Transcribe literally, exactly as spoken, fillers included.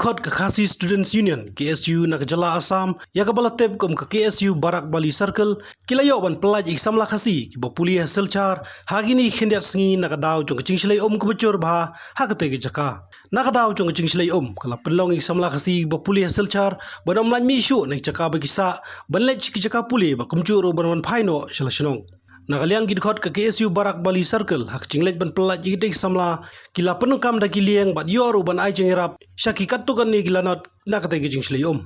Kot ka Khasi Students Union, K S U, na ka jylla Assam, ïa kaba la tip kum ka K S U Barak Bali Circle, ki la ïoh ban pyllait ïa ki samla Khasi kiba pule ha Silchar ha kine ki khyndiat sngi na ka daw jong ka jingshlei um kaba jur bha ha katei ka jaka. Na ka daw jong ka jingshlei um, ka la pynlong ïa ki samla Khasi kiba pule ha Silchar ban ym lait mih shuh na ki jaka ba ki sah, ban leit sha ki jaka pule bad kumjuh ruh ban wan phai noh sha la shnong. Na ka liang ki dkhot ka K S U Barak Bali Circle, ha ka jingleit ban pyllait ïa kitei ki samla, ki la pyndonkam da ki lieng bad ïoh ruh ban ai jingïarap sha ki katto katne ki lanot na katei ka jingshlei um.